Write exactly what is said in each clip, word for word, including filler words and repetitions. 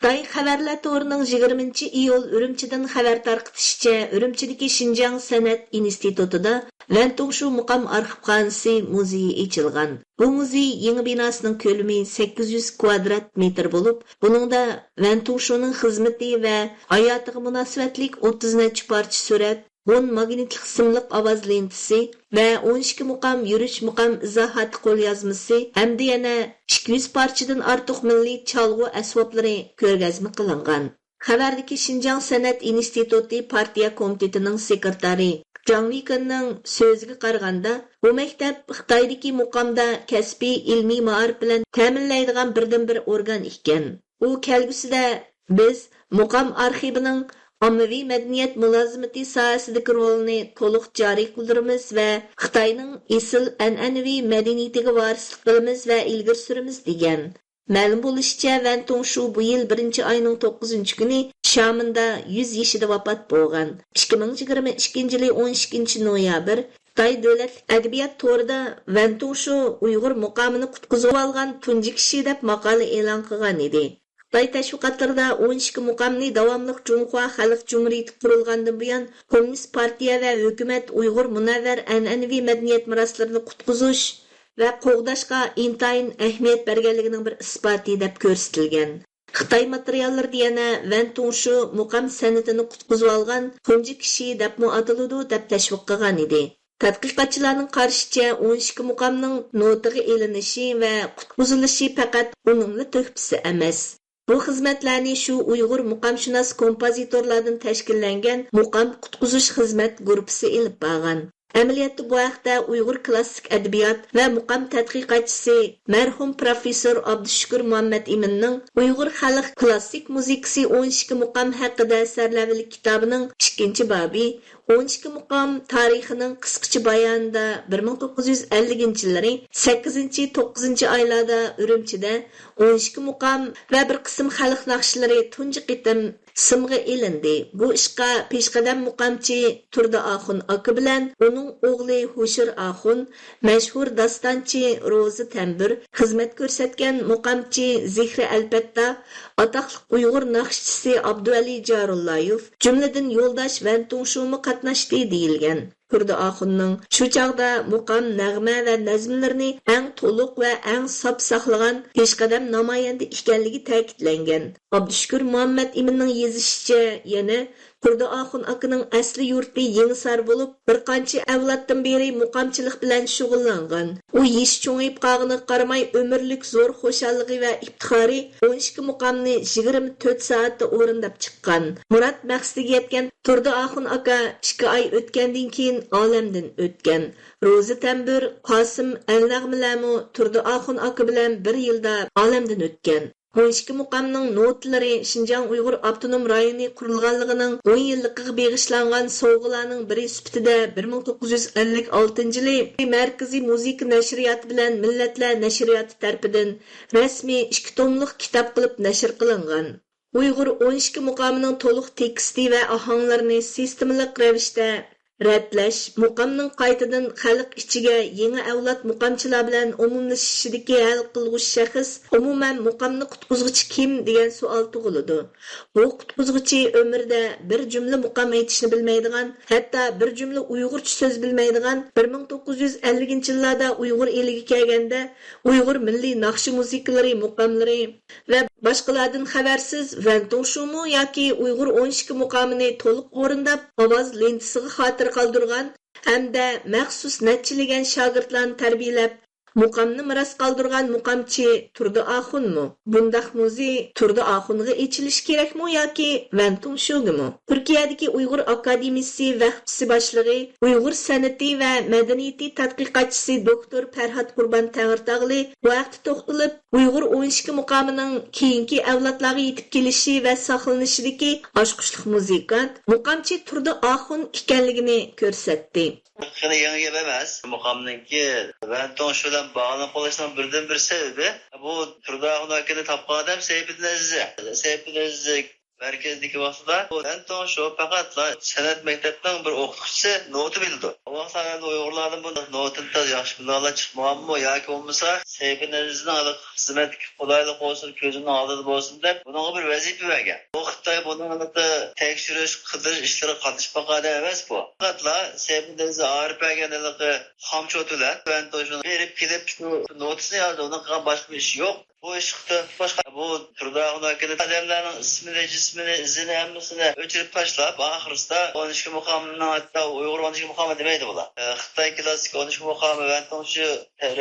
خىتاي خەۋەرلەر تورىنىڭ يىگىرمىنچى ئىيۇل ئۈرۈمچىدىن خەۋەر تارقىتىشىچە، ئۈرۈمچىدىكى شىنجاڭ سەنئەت ئىنستىتۇتىدا ۋەنتۇڭشۇ مۇقام ئارخىپخانىسى مۇزېيى ئېچىلغان. بۇ مۇزېي يېڭى بىناسىنىڭ كۆلىمى سەككىز يۈز كۋادرات مېتىر بولۇپ، بۇنىڭدا ۋەنتۇڭشۇنىڭ خىزمىتى ۋە ھاياتىغا مۇناسىۋەتلىك ئوتتۇز نەچچە پارچە سۈرەت، ئون ماگنىتلىق سىملىق ئاۋاز لېنتىسى ۋە ئون ئىككى مۇقام يۈرۈش مۇقام ئىزاھاتى قوليازمىسى ھەمدە يەنە ئىككى يۈز پارچىدىن ئارتۇق مىللىي چالغۇ ئەسۋابلىرى كۆرگەزمە قىلىنغان. خەۋەردىكى شىنجاڭ سەنئەت ئىنستىتۇتى پارتىيە كومىتېتىنىڭ سېكرېتارى جاڭ لىكېننىڭ سۆزىگە قارىغاندا، بۇ مەكتەپ خىتايدىكى مۇقامدا كەسپىي ئىلمىي مائارىپ بىلەن تەمىنلەيدىغان بىردىنبىر ئورگان ئىكەن. ئۇ كەلگۈسىدە بىز مۇقام ئارخىپىنىڭ ئاممىۋى مەدەنىيەت مۇلازىمىتى ساھەسىدىكى رولىنى تولۇق جارى قىلدۇرىمىز ۋە خىتاينىڭ ئېسىل ئەنئەنىۋى مەدەنىيىتىگە ۋارىسلىق قىلىمىز ۋە ئىلگىرى سۈرىمىز، دېگەن. مەلۇم بولۇشىچە، ۋەن تۇڭشۇ بۇ يىل بىرىنچى ئاينىڭ توققۇزىنچى كۈنى شامېندا يۈز يېشىدا ۋاپات بولغان. ئىككى مىڭ يىگىرمە ئىككىنچى يىلى ئون ئىككىنچى نويابىر خىتاي دۆلەتلىك ئەدەبىيات تورىدا ۋەن تۇڭشۇ ئۇيغۇر مۇقامىنى قۇتقۇزۇۋالغان تۇنجى كىشى دەپ ماقالە ئېلان قىلغان ئىدى. خىتاي تەشۋىقاتلىرىدا ئون ئىككى مۇقامنى داۋاملىق جۇڭخۇا خەلق جۇمھۇرىيىتى قۇرۇلغاندىن بۇيان كوممۇنىست پارتىيە ۋە ھۆكۈمەت ئۇيغۇر مۇنەۋۋەر ئەنئەنىۋى مەدەنىيەت مىراسلىرىنى قۇتقۇزۇش ۋە قوغداشقا ئىنتايىن ئەھمىيەت بەرگەنلىكىنىڭ بىر ئىسپاتى دەپ كۆرسىتىلگەن. خىتاي ماتېرىياللىرىدا يەنە ۋەن تۇڭشۇ مۇقام سەنئىتىنى قۇتقۇزۇۋالغان تۇنجى كىشى دەپمۇ ئاتىلىدۇ، دەپ تەشۋىق قىلغان ئىدى. تەتقىقاتچىلارنىڭ قارىشىچە، ئون ئىككى مۇقامنىڭ نوتىغا ئېلىنىشى ۋە قۇتقۇزۇلۇشى پەقەت ئۇنىڭلا تۆھپىسى ئەمەس. بۇ خىزمەتلەرنى شۇ ئۇيغۇر مۇقامشۇناس كومپوزىتورلاردىن تەشكىللەنگەن مۇقام قۇتقۇزۇش خىزمەت گۇرۇپپىسى ئېلىپ بارغان. ئەمەلىيەتتە بۇ ھەقتە ئۇيغۇر كلاسسىك ئەدەبىيات ۋە مۇقام تەتقىقاتچىسى، مەرھۇم پروفېسسور ئابدۇشۈكۈر مۇھەممەت ئىمىننىڭ ئۇيغۇر خەلق كلاسسىك مۇزىكىسى ئون ئىككى مۇقام ھەققىدە سەرلەۋھىلىك كىتابىنىڭ ئىككىنچى بابى، ئون ئىككى مۇقام تارىخىنىڭ قىسقىچە بايانىدا بىر مىڭ توققۇز يۈز ئەللىكىنچى يىللىرى سەككىزىنچى، توققۇزىنچى ئايلاردا ئۈرۈمچىدە ئون ئىككى مۇقام ۋە بىر قىسىم خەلق ناخشىلىرى تۇنجى قېتىم سىمغا ئېلىندى. بۇ ئىشقا پېشقەدەم مۇقامچى تۇردى ئاخۇن ئاكا بىلەن ئۇنىڭ ئوغلى ھوشۇر ئاخۇن، مەشھۇر داستانچى روزى تەمبۇر، خىزمەت كۆرسەتكەن مۇقامچى زېھرى ئەلپەتتا، ئاتاقلىق ئۇيغۇر ناخشىچىسى ئابدۇۋەلى جارۇللايېف، جۈملىدىن يولداش ۋەن تۇڭشۇمۇ قاتناشتى دېيىلگەن. تۇردى ئاخۇننىڭ شۇ چاغدا مۇقام، نەغمە ۋە نەزمىلىرىنى ئەڭ تولۇق ۋە ئەڭ ساپ ساقلىغان پېشقەدەم نامايەندە ئىكەنلىكى تەكىتلەنگەن. ئابدۇشۈكۈر مۇھەممەت ئىمىننىڭ يېزىشىچە، يەنە تۇردى ئاخۇن ئاكىنىڭ ئەسلى يۇرتى يېڭىسار بولۇپ، بىر قانچە ئەۋلادتىن بېرى مۇقامچىلىق بىلەن شۇغۇللانغان. ئۇ يېشى چوڭىيىپ قالغىنىغا قارىماي، ئۆمۈرلۈك زور خۇشاللىقى ۋە ئىپتىخارى ئون ئىككى مۇقامنى يىگىرمە تۆت سائەتتە ئورۇنداپ چىققان. مۇراد مەقسىتىگە يەتكەن تۇردى ئاخۇن ئاكا ئىككى ئاي ئۆتكەندىن كېيىن ئالەمدىن ئۆتكەن. روزى تەمبۇر، قاسىم ئەلنەغمىلەرمۇ تۇردى ئاخۇن ئاكا بىلەن بىر يىلدا ئالەمدىن ئۆتكەن. ئون ئىككى مۇقامنىڭ نوتىلىرى شىنجاڭ ئۇيغۇر ئاپتونوم رايونى قۇرۇلغانلىقىنىڭ ئون يىللىقىغا بېغىشلانغان سوۋغىلارنىڭ بىرى سۈپىتىدە بىر مىڭ توققۇز يۈز ئەللىك ئالتىنچى يىلى مەركىزىي مۇزىكا نەشرىياتى بىلەن مىللەتلەر نەشرىياتى تەرىپىدىن رەسمىي ئىككى توملۇق كىتاب قىلىپ نەشر قىلىنغان. ئۇيغۇر ئون ئىككى مۇقامىنىڭ تولۇق تېكىستى ۋە ئاھاڭلىرىنى سىستېمىلىق رەۋىشتە رەتلەش، مۇقامنىڭ قايتىدىن خەلق ئىچىگە يېڭى ئەۋلاد مۇقامچىلار بىلەن ئومۇملىشىشىدىكى ھەل قىلغۇچ شەخس، ئومۇمەن، مۇقامنى قۇتقۇزغۇچى كىم دېگەن سوئال تۇغۇلىدۇ. بۇ قۇتقۇزغۇچى ئۆمرىدە بىر جۈملە مۇقام ئېيتىشنى بىلمەيدىغان، ھەتتا بىر جۈملە ئۇيغۇرچە سۆز بىلمەيدىغان، بىر مىڭ توققۇز يۈز ئەللىكىنچى يىللاردا ئۇيغۇر ئېلىگە كەلگەندە، ئۇيغۇر مىللىي ناخشا مۇزىكىلىرى مۇقاملىرى، ۋە باشقىلاردىن خەۋەرسىز ۋەن تۇڭشۇمۇ ياكى ئۇيغۇر ئون ئىككى مۇقامىنى تولۇق ئورۇنداپ، ئاۋاز لېنتىسىغا خاتىرە قالدۇرغان ھەمدە مەخسۇس نەچچىلىگەن شاگىرتلارنى تەربىيەلەپ، مۇقامنى مىراس قالدۇرغان مۇقامچى تۇردى ئاخۇنمۇ؟ بۇنداق مۇزېي تۇردى ئاخۇنغا ئېچىلىشى كېرەكمۇ ياكى ۋەن تۇڭشۇگىمۇ؟ تۈركىيەدىكى ئۇيغۇر ئاكادېمىيىسى ۋەخپىسى باشلىقى، ئۇيغۇر سەنئىتى ۋە مەدەنىيىتى تەتقىقاتچىسى دوكتور پەرھات قۇربان تەڭرىتاغلى بۇ ھەقتە توختىلىپ، ئۇيغۇر ئون ئىككى مۇقامىنىڭ كېيىنكى ئەۋلادلارغا يېتىپ كېلىشى ۋە ساقلىنىشىدىكى ئاچقۇچلۇق مۇزىكانت، مۇقامچى تۇردى ئاخۇن ئىكەنلىكىنى كۆرسەتتى. خېلى يېڭى گەپ ئەمەس. مۇقامنىڭكى ۋەن تۇڭشۇ بىلەن باغلىنىپ قېلىشنىڭ بىردىنبىر سەۋەبى، بۇ تۇردى ئاخۇن ئاكىنى تاپقان ئادەم سەيپىدىن ئەزىز. سەيپىدىن ئەزىز مەركەزدىكى ۋاقتىدا بۇ ۋەن توڭشۇ پەقەتلا سەنئەت مەكتەپنىڭ بىر ئوقۇتقۇچىسى، نوتا بىلىدۇ. ئۇ ۋاقىتلاردا ئۇيغۇرلاردىن بۇ نوتىنى تازا ياخشى بىلىدىغانلار چىقمىغانمۇ ياكى بولمىسا سەيپىنىزنىڭ خىزمەتتىكى قولايلىق بولسۇن، كۆزۈمنىڭ ئالدىدا بولسۇن دەپ، بۇنىڭغا بىر ۋەزىپە بەرگەن. بۇ خىتاي بۇنىڭ تەكشۈرۈش، قىدىرىش ئىشلىرىغا قاتنىشىپ باققان ئادەم ئەمەس بۇ. پەقەتلا سەيپىنىز ئارىپ بەرگەن ھېلىقى خامچوت بىلەن ۋەن توڭشۇنى بېرىپ كېلىپ شۇ نوتىسىنى يازدى. ئۇنىڭ قىلغان باشقا بىر ئىشى يوق. بۇ ئىشقا تۆھپە قوشقان بۇ تۇرداخۇن ئاكىنى ئادەملەرنىڭ ئىسمىنى، جىسمىنى، ئىزىنى ھەممىسىنى ئۆچۈرۈپ تاشلاپ، ئاخىرسىدا ئون ئىككى مۇقامنىڭ ھەتتا ئۇيغۇر ئون ئىككى مۇقامى دېمەيدۇ بۇلار. ئە، خىتاي كلاسسىك ئون ئىككى مۇقامى ۋەن توڭشۇ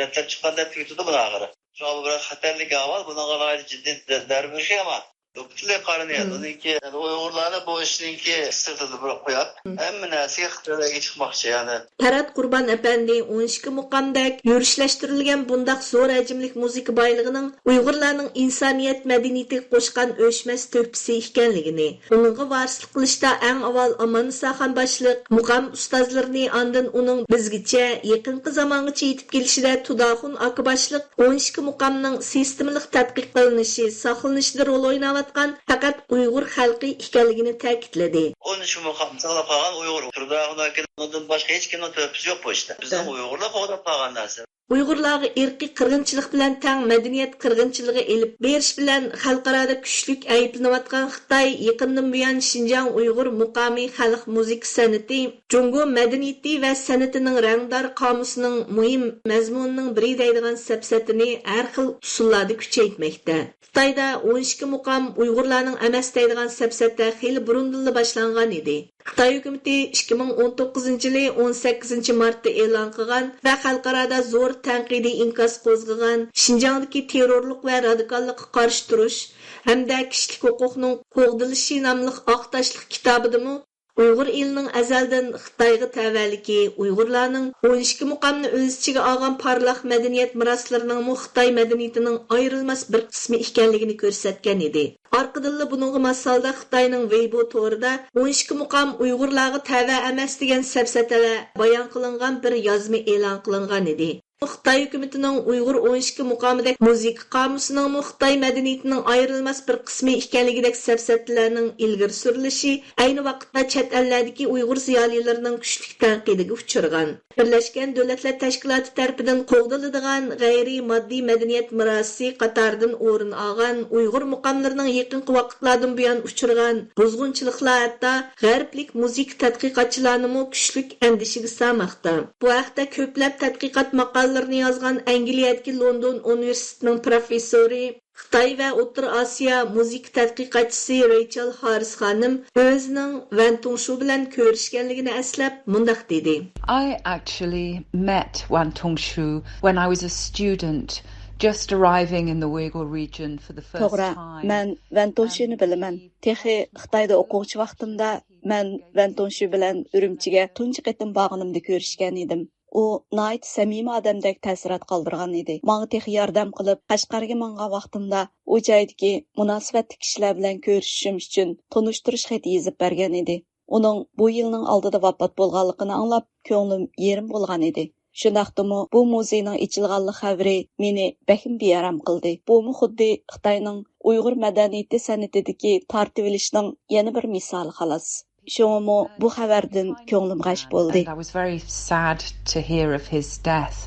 رەتلەپ چىققان دەپ تۈگىتىدۇ بۇنى ئاخىرى. شۇڭا بۇ بىر خەتەرلىك ئەھۋال، بۇنىڭغا ناھايىتى جىددىي دە-، دەربېشى ئەمما نۇقتىلىق قارىنى، مم. ئۇنىڭكى، يەنى ئۇيغۇرلارنى بۇ ئىشنىڭكى سىرتىدا بىر قويۇپ، مم. ھەممە نەرسىگە خىتايلارغا چىقماقچى، يەنى. پەرھات قۇربان ئەپەندى ئون ئىككى مۇقامدەك يۈرۈشلەشتۈرۈلگەن بۇنداق زور ھەجىملىك مۇزىكا بايلىقىنىڭ ئۇيغۇرلارنىڭ ئىنسانىيەت مەدەنىيىتىگە قوشقان ئۆچمەس تۆھپىسى ئىكەنلىكىنى، ئۇنىڭغا ۋارىسلىق قىلىشتا ئەڭ ئاۋۋال ئاماننىساخان باشلىق مۇقام ئۇستازلىرىنى، ئاندىن ئۇنىڭ بىزگىچە يېقىنقى زامانغىچە يېتىپ كېلىشىدە تۇداخۇن ئاكا باشلىق ئون ئىككى مۇقامنىڭ سىستېمىلىق تەتقىق قىلىنىشى، ساقلىنىشىدا رول ئويناۋاتقان پەقەت ئۇيغۇر خەلقى ئىكەنلىكىنى تەكىتلىدى. ئون ئىككى مۇقام ساقلاپ قالغان ئۇيغۇر. تۇرداخۇن ئاكىنىڭ ئۇنىڭدىن باشقا ھېچ كىمنىڭ تۆھپىسى يوق بۇ ئىشتا. بىزنىڭ ئۇيغۇرلار قوغداپ قالغان نەرسە. ئۇيغۇرلارغا ئىرقىي قىرغىنچىلىق بىلەن تەڭ مەدەنىيەت قىرغىنچىلىقى ئېلىپ بېرىش بىلەن خەلقئارادا كۈچلۈك ئەيىبلىنىۋاتقان خىتاي يېقىندىن بۇيان شىنجاڭ ئۇيغۇر مۇقامى خەلق مۇزىكا سەنئىتى، جۇڭگو مەدەنىيىتى ۋە سەنئىتىنىڭ رەڭدار قامۇسىنىڭ مۇھىم مەزمۇنىنىڭ بىرى دەيدىغان سەپسەتىنى ھەر خىل ئۇسۇللاردا كۈچەيتمەكتە. خىتايدا ئون ئىككى مۇقام ئۇيغۇرلارنىڭ ئەمەس دەيدىغان سەپسەتە خېلى بۇرۇندىنلا باشلانغان ئىدى. خىتاي ھۆكۈمىتى ئىككى مىڭ ئون توققۇزىنچى يىلى ئون سەككىزىنچى مارتتا ئېلان قىلغان ۋە خەلقئارادا زور تەنقىدىي ئىنكاس قوزغىغان شىنجاڭدىكى تېررورلۇق ۋە رادىكاللىققا قارشى تۇرۇش ھەمدە كىشىلىك ھوقۇقنىڭ قوغدىلىشى ناملىق ئاق تاشلىق كىتابىدىمۇ ئۇيغۇر ئېلىنىڭ ئەزەلدىن خىتايغا تەۋەلىكى، ئۇيغۇرلارنىڭ ئون ئىككى مۇقامنى ئۆز ئىچىگە ئالغان پارلاق مەدەنىيەت مىراسلىرىنىڭمۇ خىتاي مەدەنىيىتىنىڭ ئايرىلماس بىر قىسمى ئىكەنلىكىنى كۆرسەتكەن ئىدى. ئارقىدىنلا بۇنىڭغا ماس ھالدا خىتاينىڭ ۋېيبو تورىدا ئون ئىككى مۇقام ئۇيغۇرلارغا تەۋە ئەمەس دېگەن سەپسەتىلەر بايان قىلىنغان بىر يازما ئېلان قىلىنغان ئىدى. خىتاي ھۆكۈمىتىنىڭ ئۇيغۇر ئون ئىككى مۇقامىدەك مۇزىكا قامۇسىنىڭمۇ خىتاي مەدەنىيىتىنىڭ ئايرىلماس بىر قىسمى ئىكەنلىكىدەك سەپسەتىلەرنىڭ ئىلگىرى سۈرۈلۈشى ئەينى ۋاقىتتا چەت ئەللەردىكى ئۇيغۇر زىيالىيلىرىنىڭ كۈچلۈك تەنقىدىگە ئۇچرىغان. بىرلەشكەن دۆلەتلەر تەشكىلاتى تەرىپىدىن قوغدىلىدىغان غەيرىي ماددىي مەدەنىيەت مىراسى قاتارىدىن ئورۇن ئالغان ئۇيغۇر مۇقاملىرىنىڭ يېقىنقى ۋاقىتلاردىن بۇيان ئۇچرىغان بۇزغۇنچىلىقلار ھەتتا غەربلىك مۇزىكا تەتقىقاتچىلارنىمۇ كۈچلۈك ئەندىشىگە سالماقتا. بۇ ھەقتە كۆپلەپ تەتقىقات ماقالىلىرىنى يازغان ئەنگلىيەدىكى لوندون ئۇنىۋېرسىتېتىنىڭ پروفېسسورى، خىتاي ۋە ئوتتۇرا ئاسىيا مۇزىكا تەتقىقاتچىسى رېيچېل خاررىس خانىم ئۆزىنىڭ ۋەن توڭشۇ بىلەن كۆرۈشكەنلىكىنى ئەسلەپ مۇنداق دېدى. I actually met Wan Tongshu when I was a student just arriving in the Uyghur region for the first توغرا، time. مەن ۋەن توڭشۇنى بىلىمەن. تېخى خىتايدا ئوقۇغۇچى ۋاقتىمدا مەن ۋەن توڭشۇ بىلەن ئۈرۈمچىگە تۇنجى قېتىم بارغىنىمدا كۆرۈشكەن ئىدىم. ئۇ ناھايىتى سەمىمىي ئادەمدەك تەسىرات قالدۇرغان ئىدى. ماڭا تېخى ياردەم قىلىپ، قەشقەرگە ماڭغان ۋاقتىمدا ئۇ جايدىكى مۇناسىۋەتلىك كىشىلەر بىلەن كۆرۈشۈشۈم ئۈچۈن تونۇشتۇرۇش خېتى يېزىپ بەرگەن ئىدى. ئۇنىڭ بۇ يىلنىڭ ئالدىدا ۋاپات بولغانلىقىنى ئاڭلاپ، كۆڭلۈم يېرىم بولغان ئىدى. شۇنداقتىمۇ بۇ مۇزېينىڭ ئېچىلغانلىق خەۋىرى مېنى بەكمۇ بىئارام قىلدى. بۇمۇ خۇددى خىتاينىڭ ئۇيغۇر مەدەنىيىتى سەنئىتىدىكى تارتىۋېلىشنىڭ يەنە بىر مىسالى خالاس. شۇڭىمۇ بۇ خەۋەردىن كۆڭلۈم غەش بولدى. And I was very sad to hear of his death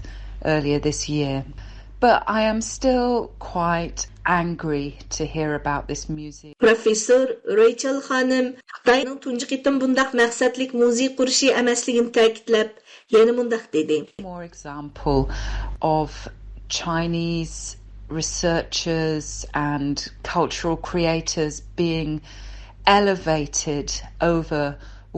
earlier this year. But I am still quite angry to hear about this music. پروفېسسور رېيچېل خانىم خىتاينىڭ تۇنجى قېتىم بۇنداق مەقسەتلىك مۇزېي قۇرۇشى ئەمەسلىكىنى تەكىتلەپ، يەنە مۇنداق دېدى. More example of Chinese researchers and cultural creators being elevated over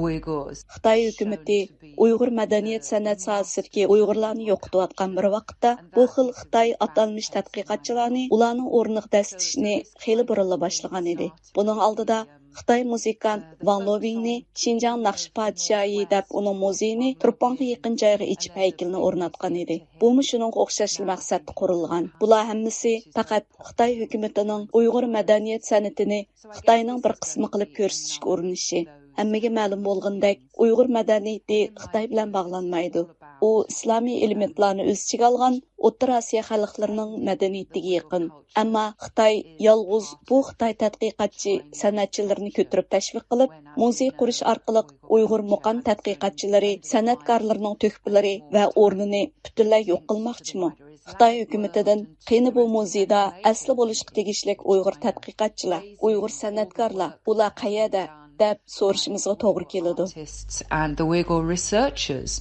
Uyghurs. خىتاي ھۆكۈمىتى ئۇيغۇر مەدەنىيەت سەنئەت ساھەسىدىكى ئۇيغۇرلارنى يوقىتىۋاتقان بىر ۋاقىتتا، بۇ خىل خىتاي ئاتالمىش تەتقىقاتچىلارنى ئۇلارنىڭ ئورنىغا دەسسىتىشنى خېلى بۇرۇنلا باشلىغان ئىدى. بۇنىڭ ئالدىدا خىتاي مۇزىكانت ۋاڭ لوۋىڭنى شىنجاڭ ناخشا پادىشاھى دەپ ئۇنىڭ مۇزېيىنى تۇرپانغا يېقىن جايغا ئېچىپ ھەيكىلىنى ئورناتقان ئىدى. بۇمۇ شۇنىڭغا ئوخشاشلا مەقسەتتە قۇرۇلغان. بۇلار ھەممىسى پەقەت خىتاي ھۆكۈمىتىنىڭ ئۇيغۇر مەدەنىيەت سەنئىتىنى خىتاينىڭ بىر قىسمى قىلىپ كۆرسىتىشكە ئۇرۇنۇشى. ھەممىگە مەلۇم بولغىنىدەك، ئۇيغۇر مەدەنىيىتى خىتاي بىلەن باغلانمايدۇ. ئۇ ئىسلامىي ئېلېمېنتلارنى ئۆز ئىچىگە ئالغان ئوتتۇرا ئاسىيا خەلقلىرىنىڭ مەدەنىيىتىگە يېقىن. ئەمما خىتاي يالغۇز بۇ خىتاي تەتقىقاتچى سەنئەتچىلىرىنى كۆتۈرۈپ تەشۋىق قىلىپ، مۇزېي قۇرۇش ئارقىلىق ئۇيغۇر مۇقام تەتقىقاتچىلىرى، سەنئەتكارلىرىنىڭ تۆھپىلىرى ۋە ئورنىنى پۈتۈنلەي يوق قىلماقچىمۇ؟ خىتاي ھۆكۈمىتىدىن قېنى بۇ مۇزېيدا ئەسلى بولۇشقا تېگىشلىك ئۇيغۇر تەتقىقاتچىلار، ئۇيغۇر سەنئەتكارلار، ئۇلار قەيەردە؟ دەپ سورىشىمىزغا توغرا كېلىدۇ. Artists and the Uyghur researchers,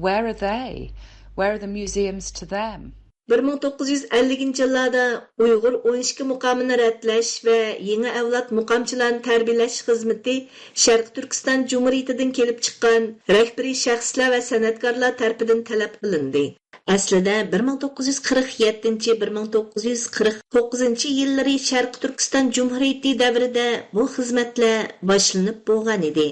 where are they? Where are the museums to them? بىر مىڭ توققۇز يۈز ئەللىكىنچى يىللاردا ئۇيغۇر ئون ئىككى مۇقامىنى رەتلەش ۋە يېڭى ئەۋلاد مۇقامچىلارنى تەربىيەلەش خىزمىتى شەرقىي تۈركىستان جۇمھۇرىيىتىدىن كېلىپ چىققان رەھبىرىي شەخسلەر ۋە سەنئەتكارلار تەرىپىدىن تەلەپ قىلىندى. ئەسلىدە بىر مىڭ توققۇز يۈز قىرىق يەتتىنچى، بىر مىڭ توققۇز يۈز قىرىق توققۇزىنچى يىللىرى شەرقىي تۈركىستان جۇمھۇرىيىتى دەۋرىدە بۇ خىزمەتلەر باشلىنىپ بولغان ئىدى.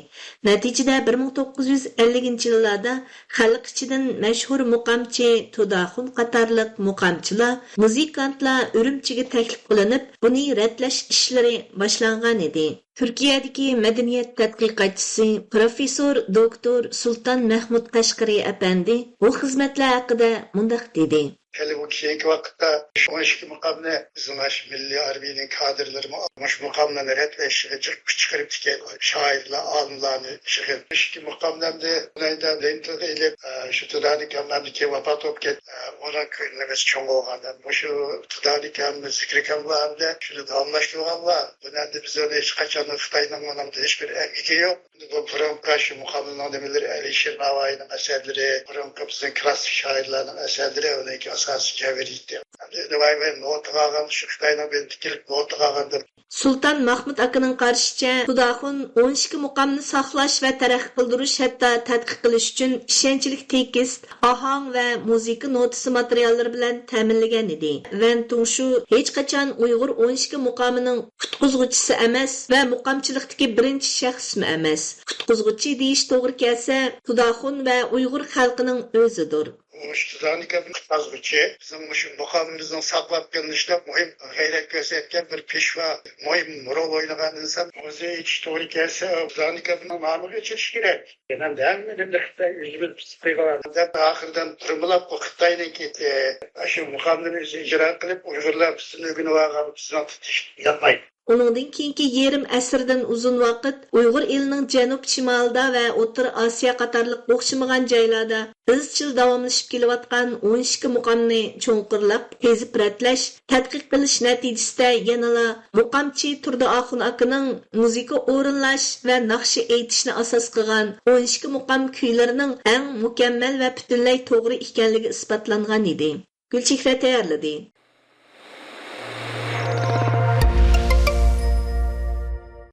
نەتىجىدە بىر مىڭ توققۇز يۈز ئەللىكىنچى يىللاردا خەلق ئىچىدىن مەشھۇر مۇقامچى تۇداخۇن قاتارلىق مۇقامچىلار، مۇزىكانتلار ئۈرۈمچىگە تەكلىپ قىلىنىپ، بۇنى رەتلەش ئىشلىرى باشلانغان ئىدى. تۈركىيەدىكى مەدەنىيەت تەتقىقاتچىسى، پروفېسسور دوكتور سۇلتان مەھمۇد قەشقىرى ئەپەندى بۇ خىزمەتلەر ھەققىدە مۇنداق دېدى. خېلى بۇ كېيىنكى ۋاقىتتا شۇ ئون ئىككى مۇقامنى بىزنىڭ ئاشۇ مىللىي ئارمىيىنىڭ كادىرلىرىمۇ مۇشۇ مۇقاملارنى رەتلەشكە جىق كۈچ چىقىرىپتىكەن. شائىرلار، ئالىملارنى يىغىپ، ئون ئىككى مۇقامنى ئەمدى بۇنىڭدا لېنتىغا ئېلىپ، شۇ تۇدانىكام ئەمدى كېيىن ۋاپات بولۇپ كەتتى. ئۇنىڭ كۆڭلىمىز چوڭ بولغان. مۇشۇ تۇدانىكام، زىكرىكاملار ئەمدى شۇنى داۋاملاشتۇرغانلار. بۇنى ئەمدى بىز ئۇنى ھېچقاچان خىتاينىڭ ئۇنىڭدا ھېچبىر ئەمگىكى يوق. بۇ بۇرۇنقى شۇ مۇقاملارنىڭ نېمىلىرى، ئەلىشىر ناۋايىنىڭ ئەسەرلىرى، بۇرۇنقى بىزنىڭ كىلاسسىك شائىرلارنىڭ ئەسەرلىرى ئۇنىڭكى ئاساسىي گەۋھىرى ئىدى. ئەمدى ناۋايى نوتىغا ئالغان، شۇ خىتاينىڭ بېلىتى كېلىپ نوتىغا ئالغاندىن. سۇلتان ماخمۇت ئاكىنىڭ قارىشىچە، تۇداخۇن ئون ئىككى مۇقامنى ساقلاش ۋە تەرەققىي قىلدۇرۇش، ھەتتا تەتقىق قىلىش ئۈچۈن ئىشەنچلىك تېكىست، ئاھاڭ ۋە مۇزىكا نوتىسى ماتېرىياللىرى بىلەن تەمىنلىگەن ئىدى. ۋەن تۇڭشۇ ھېچقاچان ئۇيغۇر ئون ئىككى مۇقامىنىڭ قۇتقۇزغۇچىسى ئەمەس ۋە مۇقامچىلىقتىكى بىرىنچى شەخسمۇ ئەمەس. قۇتقۇزغۇچى دېيىش توغرا كەلسە، تۇداخۇن ۋە ئۇيغۇر خەلقىنىڭ ئۆزىدۇر. مۇشۇ تۇدانىكامنى قۇتقۇزغۇچى، بىزنىڭ مۇشۇ مۇقامىمىزنىڭ ساقلاپ قېلىنىشىدا مۇھىم غەيرەت كۆرسەتكەن بىر پېشۋا، مۇھىم رول ئوينىغان ئىنسان. مۇزېي ئېچىش توغرا كەلسە، تۇدانىكامنىڭ نامىغا ئېچىلىشى كېرەك. يەنە ھەممىدىن دىققەت يۈزىمىز قىلغان. دەپ ئاخىرىدىن تۇرمىلاپ بۇ خىتاينىڭكى، ئە، شۇ مۇقاملىرىنى ئۆزى ئىجرا قىلىپ، ئۇيغۇرلار بىزدىن ئۆگىنىۋالغان، بىزنىڭ تۇتۇش يانمايدۇ. ئۇنىڭدىن كېيىنكى يېرىم ئەسىردىن ئۇزۇن ۋاقىت ئۇيغۇر ئېلىنىڭ جەنۇب شىمالىدا ۋە ئوتتۇرا ئاسىيا قاتارلىق ئوخشىمىغان جايلاردا ئىزچىل داۋاملىشىپ كېلىۋاتقان ئون ئىككى مۇقامنى چوڭقۇرلاپ قېزىپ رەتلەش، تەتقىق قىلىش نەتىجىسىدە يەنىلا مۇقامچى تۇردى ئاخۇن ئاكىنىڭ مۇزىكا ئورۇنلاش ۋە ناخشا ئېيتىشنى ئاساس قىلغان ئون ئىككى مۇقام كۈيلىرىنىڭ ئەڭ مۇكەممەل ۋە پۈتۈنلەي توغرا ئىكەنلىكى ئىسپاتلانغان ئىدى. گۈلچېھرە تەييارلىدى.